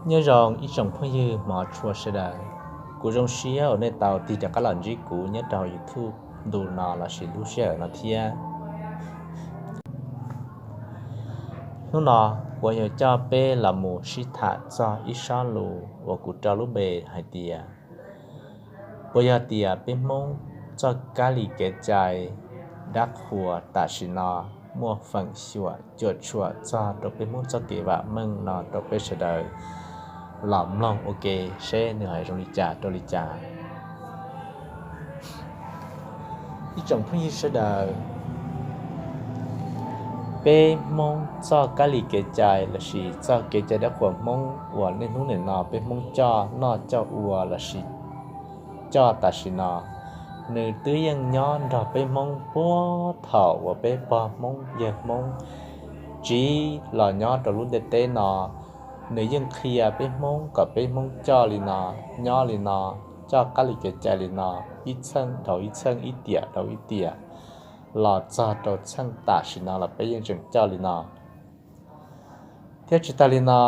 Nyob zoo ib tsoom phooj ywg hmov tshua sawv daws, kuv zoo siab uas nej tau tig rov qab los ntsib kuv nyob rau YouTube ntu no lossis lub sij hawm no thiab. Hnub no kuv yuav coj peb los mus sib tham txog ib sob lus uas kuv rau lub npe hais tias, puas yog tias peb Hmoob txoj kab li kev cai dab qhuas tam sim no muaj feem xyuam cuam tshuam txog rau peb Hmoob txoj kev vam meej no rau peb sawv daws los mloog ua ke seb nws hais zoo li cas rau li cas. Ib tsoom phooj ywg sawv daws, peb Hmoob txoj kab li kev cai lossis txoj kev cai dab qhuas Hmoob uas niaj hnub nim no peb Hmoob coj noj coj ua lossis coj tam sim no, nws twb yeej nyob nrog peb Hmoob puag thaum uas peb pog Hmoob yawg Hmoob tsiv los nyob rau lub ntiaj teb no. Nws yeej qhia peb Hmoob kom peb Hmoob coj li no, nyob li no, coj kab li kev cai li no, ib txheej dhau ib txheej, ib tiam dhau ib tiam, los txog rau txheej tam sim no los peb yeej tseem coj li no. Thiab tsis tag li no,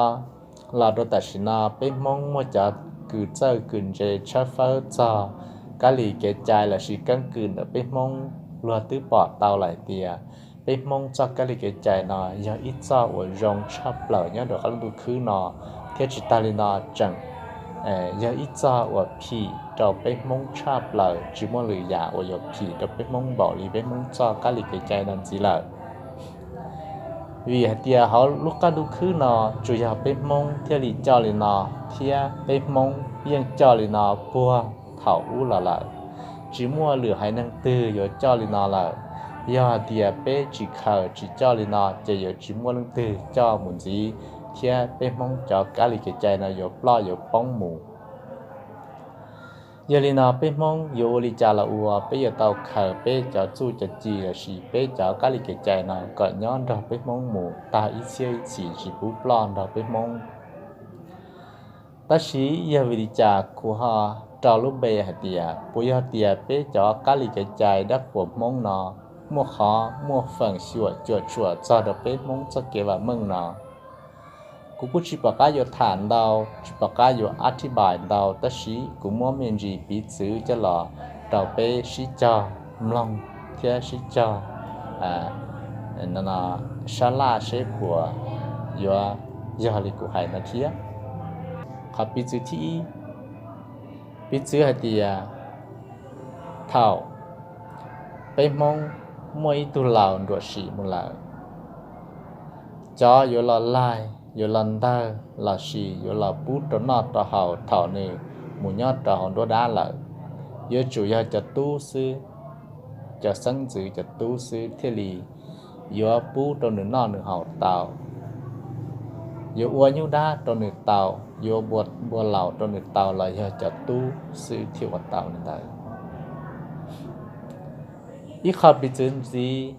los rau tam sim no peb Hmoob muaj cov kws txawj kws ntse tshawb fawb txog kab li kev cai lossis keeb kwm ntawm peb Hmoob luag twb pom tau lawm hais tias peb Hmoob txoj kab li kev cai no yog ib txoj uas zoo tshaj plaws nyob rau qab lub ntuj khwb no. Thiab tsis tag li no tseem yog ib txoj uas phim rau peb Hmoob tshaj plaws, tsis muaj lwm yam uas yuav phim rau peb Hmoob npaum li peb Hmoob txoj kab li kev cai no ntxiv lawm. Vim hais tias hauv lub qab ntuj khwb no tsuas yog peb Hmoob thiaj li coj li no, thiab peb Hmoob yeej coj li no puag thaum ub los lawm. Tsis muaj lwm haiv neeg twg yuav coj li no lawm. Yog hais tias peb tsis khaws tsis coj li no ces yuav tsis muaj leej twg coj mus ntxiv, thiab peb Hmoob cov kab li kev cai no yuav ploj yuav poob mus. Yog li no peb Hmoob yuav ua li cas los ua, peb yuav tau khaws peb cov txuj cov ci lossis peb cov kab li kev cai no kom nyob nrog peb Hmoob mus tag ib txhiab ib txhis tsis pub ploj nrog peb Hmoob. Tab sis yog vim li cas kuv ho rau lub npe hais tias puas yog tias peb cov kab li kev cai dab qhuas Hmoob no muaj qhov muaj feem xyuam cuam tshuam txog rau peb Hmoob txoj kev vam meej no? Kuv kuj tsis pom qab yuav tham ntau, tsis pom qab yuav ab thib npais ntau, tab sis kuv muab me ntsis piv txwv coj los rau peb sib cog mloog thiab sib cog sab laj seb puas yuav yog li kuv hais no thiab. Qhov piv txwv thib ib, piv txwv hais tias thaum peb Hmoob muaj ib tug laus nruam sim mus lawm, cov yuav los laig yuav los ntawg lossis yuav los pub rau noj rau haus thaum nws mus nyob rau hauv nruab dab lawm, yuav tsum yog cov tub xwb, cov xeeb ntxwv cov tub xwb thiaj li yuav pub rau nws noj nws haus tau, yuav ua nyuj dab rau nws tau, yuav ua npua laus rau nws tau los yog cov tub xwb thiaj ua tau li ntawd. Ib qho piv txwv ntxiv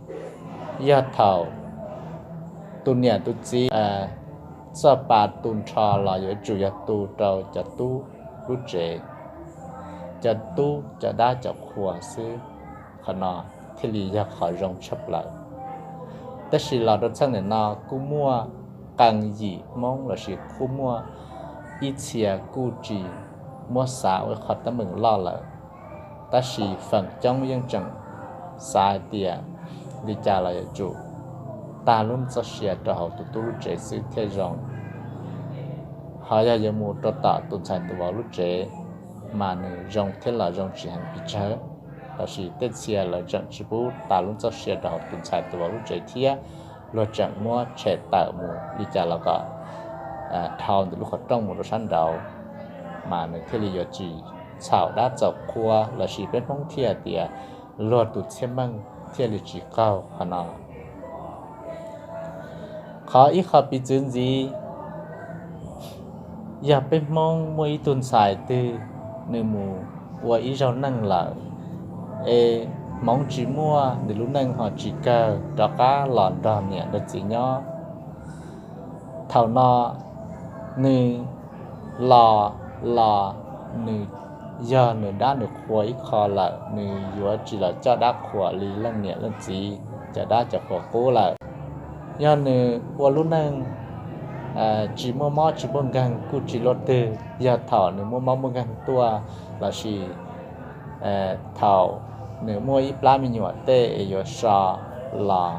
yog thaum tus niam tus txiv txoj pa tu nrho los yuav tsum yog tu rau cov tub lub tsev, cov tub cov dab cov qhua xwb, qhov no thiaj li yog qhov zoo tshaj plaws. Tab sis los rau txheej nim no kuj muaj qee yim Hmoob lossis kuj muaj ib txhia kuj tsis muab xav ua ib qho teeb meem loj lawm, tab sis feem coob yeej tseem xav hais tias li cas los yuav tsum tag lub txoj sia rau hauv tus tub lub tsev xwb thiaj zoo. Ho yog yuav mus rau tom tus ntxhais tus vauv lub tsev mas nws zoo thiab los zoo tsis heev pes tsawg, tab sis tej txhia lawv tseem tsis pub tag lub txoj sia rau hauv tus ntxhais tus vauv lub tsev thiab, luag tseem muab tshem tawm mus li cas los kom dhau ntawm lub qhov rooj mus rau sab nraud, mas nws thiaj li yuav tsis txhaum dab txaus qhua lossis peb Hmoob thiaj tias luag tus txhiaj meej thiaj li tsis qaug qhov no. Qhov ib qho piv txwv ntxiv yog peb Hmoob muaj ib tug ntxhais twg nws mus ua ib zaug neej lawm, es hmoov tsis muaj, nws lub neej ho tsis kawg, rov qab los nrog niam nrog txiv nyob. Thaum no nws los los nws yog nws dab nws qhua ib qho lawm, nws yuav tsis los coj dab qhuas li leej niam leej txiv cov dab cov qhuas qub lawm. Yog nws ua lub neej tsis muaj mob tsis muaj nkeeg kuj tsis luaj twg. Yog thaum nws muaj mob muaj nkeeg tuaj lossis thaum nws muaj ib plab me nyuam tej es yuav so los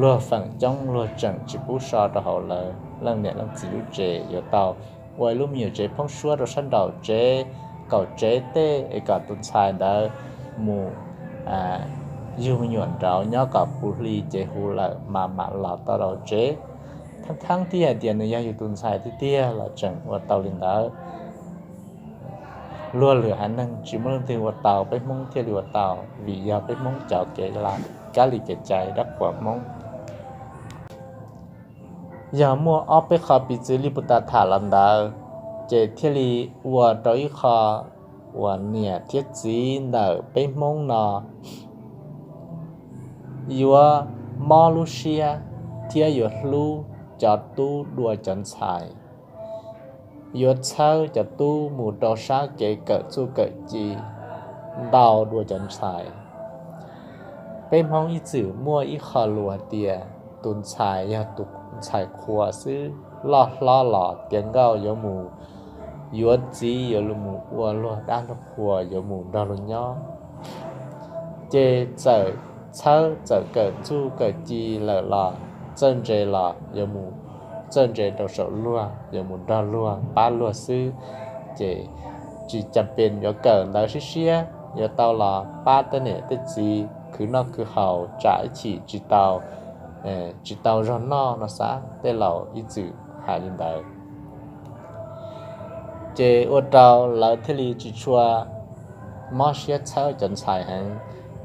luag feem coob luag tseem tsis pub so rau hauv lawv leej niam leej txiv lub tsev, yuav tau ua ib lub me nyuam tsev phoob suab rau sab nraum tsev, kaum tsev tej es kom tus ntxhais ntawd mus yug me nyuam nraud nyob kom puv hli ces hu lawm mas mam los tau rau tsev. Theeb theeb thiab hais tias nws yog yus tus ntxhais tiag tiag los tseem ua tau li ntawd. Luag lwm haiv neeg tsis muaj leej twg ua tau, peb Hmoob thiaj li ua tau vim yog peb Hmoob cov kev kab li kev cai dab qhuas Hmoob. Yog muaj ob peb qho piv txwv li puag ta tham los ntawd, ces thiaj li ua rau ib qho uas niam thiab txiv ntawm peb Hmoob no yuav mob lub siab thiab yuav hlub cov tub dua cov ntxhais, yuav txhawb cov tub mus rau sab kev kawm txuj kawm ci ntau dua cov ntxhais. Peb Hmoob ib txwm muaj ib qho lus hais tias tus ntxhais yog tus ntxhais qhua xwb, loj hlob los tiav nkauj yuav mus yuav txiv, yuav mus ua luag dab luag qhua, yuav mus nrog luag nyob. Ces txawm txhawb txawm kawm txuj kawm ci lawm los txawj ntse los yuav mus txawj ntse rau saum luag, yuav mus nrog luag pab luag xwb. Ces tsis cas pes yuav kawm ntawv siab siab, yuav tau los pab tej niam tej txiv khwv noj khwv haus tsam ib chim tsis tau, tsis tau zog noj no xav, tej laus ib txwm hais li ntawd. Ces ua rau lawv thiaj li tsis tshua mob siab txhawb cov ntxhais heev,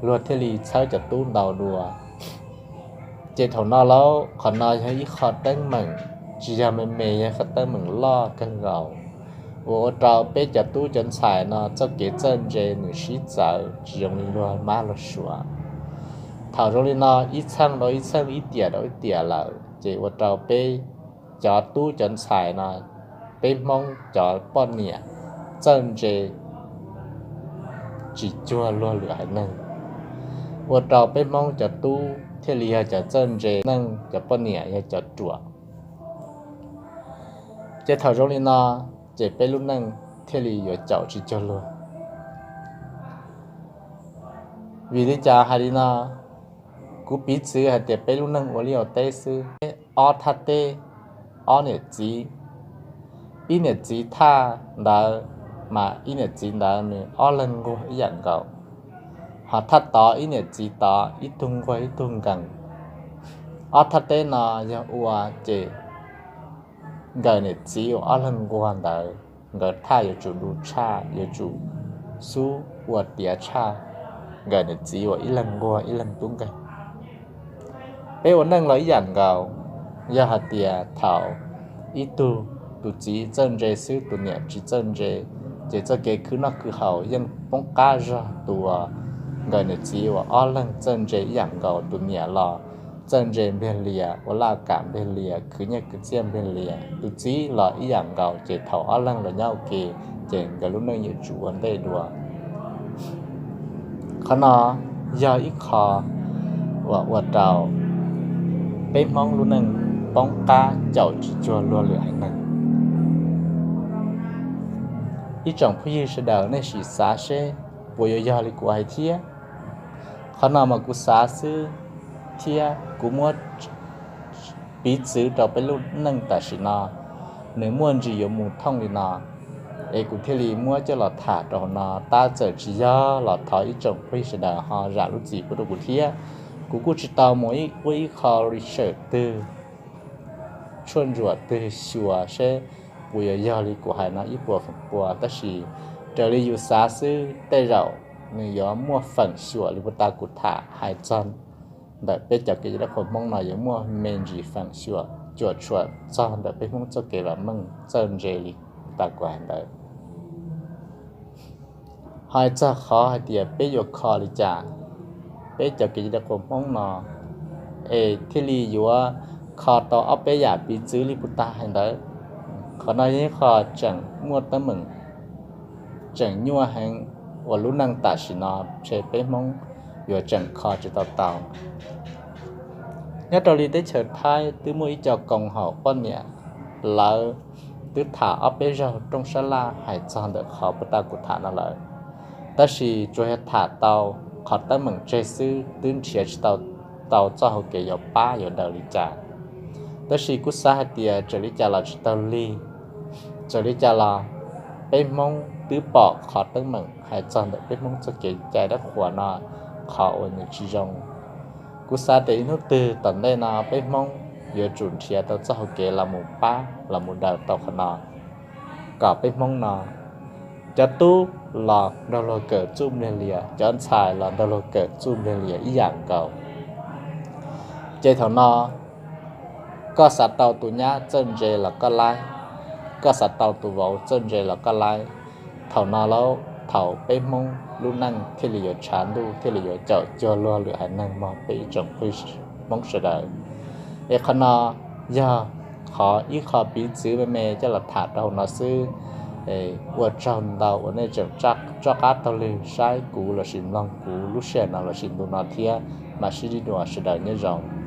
luag thiaj li txhawb cov tub ntau dua. Ces thaum no lauj, qhov no yog ib qho teeb meem, tsis yog me me, yog qhov teeb meem loj kawg nkaus uas ua rau peb cov tub cov ntxhais no txoj kev txawj ntse nws sib txawv tsis zoo li luag mab luag suav. Thaum zoo li no ib txheej rau ib txheej, ib tiam rau ib tiam lawm, ces ua rau peb cov tub cov ntxhais no, peb Hmoob cov poj niam txawj ntse tsis cuag luag lwm haiv neeg, ua rau peb Hmoob cov tub thiaj li yog cov txawj ntse, neej cov poj niam yog cov ruam. Ces thaum zoo li no, ces peb lub neej thiaj li yuav caum tsis cuag luag. Vim li cas hais li no? Kuv piv txwv hais tias peb lub neej ua liaj ua teb xwb, ob thaj teb, ob niam txiv, ib niam txiv thaj ntawd mas ib niam txiv ntawd nws ob leeg nquag ib yam nkaus, ho thaj tod ib niam txiv tod ib tug nquag ib tug nkees. Ob thaj teb no yog ua ces nkawm niam txiv uas ob leeg nquag ntawd, nkawd thaj yuav tsum du tshaj, yuav tsum xub ua tiav tshaj nkawm niam txiv uas ib leeg nquag ib leeg tub nkeeg. Peb ua neej los ib yam nkaus, yog hais tias thaum ib tug, tus txiv txawj ntse xwb tus niam tsis txawj ntse, ces txoj kev khwv noj khwv haus yeej poob qab zog tus uas nkawm niam txiv uas ob leeg txawj ntse ib yam nkaus, tus niam los txawj ntse npliag lias, ua laj kam npliag lias, khwv nyiaj khwv txiaj npliag lias, tus txiv los ib yam nkaus, ces thaum ob leeg los nyob ua ke, ces nkawd lub neej yuav tsum ua ntej dua. Qhov no yog ib qho uas ua rau peb Hmoob lub neej poob qab caum tsis cuag luag lwm haiv neeg. Ib tsoom phooj ywg sawv daws nej sim xav seb puas yuav yog li kuv hais thiab. Qhov no mas kuv xav xwb thiab kuv muab piv txwv rau peb lub neej tam sim no, nws muaj ntsis yuav mus thooj li no, es kuv thiaj li muab coj los tham rau hauv no. Tab txawm tsis yog los thov ib tsoom phooj ywg sawv daws ho zam lub txim pub rau kuv thiab. Kuv kuj tsis tau mus ua ib qho research twg, tshuaj ntsuam twg xyuas seb puas yuav yog li kuv hais no ib puas feem pua, tab sis raws li yus xav xwb tej zaum nws yuav muaj feem xyuam li puag ta kuv tham hais txog ntawm peb cov kev cai dab qhuas Hmoob no yuav muaj me ntsis feem xyuam cuam tshuam txog ntawm peb Hmoob txoj kev vam meej txawj ntse li puag ta kuv hais ntawd. Hais txog qhov hais tias peb yuav kho li cas peb cov kev cai dab qhuas Hmoob no es thiaj li yuav kho tau ob peb yam piv txwv li puag ta hais ntawd. Qhov no yog ib qho tseem muaj teeb meem tseem nyuaj heev uas lub neej tam sim no ntshe peb Hmoob yuav tseem kho tsis tau tau. Nyob rau li teb chaws Thaib twb muaj ib co koom haum poj niam, lawv twb tham ob peb zaug rooj sab laj hais txog ntawm qhov puag ta kuv tham no lawm, tab sis tsuas yog tham tau qhov teeb meem tseg xwb, twb nrhiav tsis tau tau txoj hau kev yuav pab yuav daws li cas. Tab sis kuj xav hais tias txawm li cas los tsis tau lig, txawm li cas los peb Hmoob twb pom qhov teeb meem hais txog ntawm peb Hmoob txoj kev cai dab qhuas no, qhov uas nws tsis zoo. Kuv xav tias ib hnub twg tom ntej no peb Hmoob yuav tsum nrhiav tau txoj hau kev los mus pab los mus daws tau qhov no, kom peb Hmoob no cov tub los nrog luag kawm txuj npliag lias, cov ntxhais los nrog luag kawm txuj npliag lias ib yam nkaus. Ces thaum no koj xav tau tus nyab txawj ntse los koj laib, koj xav tau tus vauv txawj ntse los koj laib. Thaum no lauj, thaum peb Hmoob lub neej thiaj li yuav tshav ntuj, thiaj li yuav caum cuag luag lwm haiv neeg mog peb ib tsoom phooj ywg Hmoob sawv daws. Es qhov no yog qhov ib qho piv txwv me me coj los tham rau hauv no xwb. Ua tsaug ntau uas nej tseem rov qab taug lw saib kuv lossis mloog kuv lub sij hawm no lossis ntu no thiab, mam sib ntsib dua, sawv daws nyob zoo.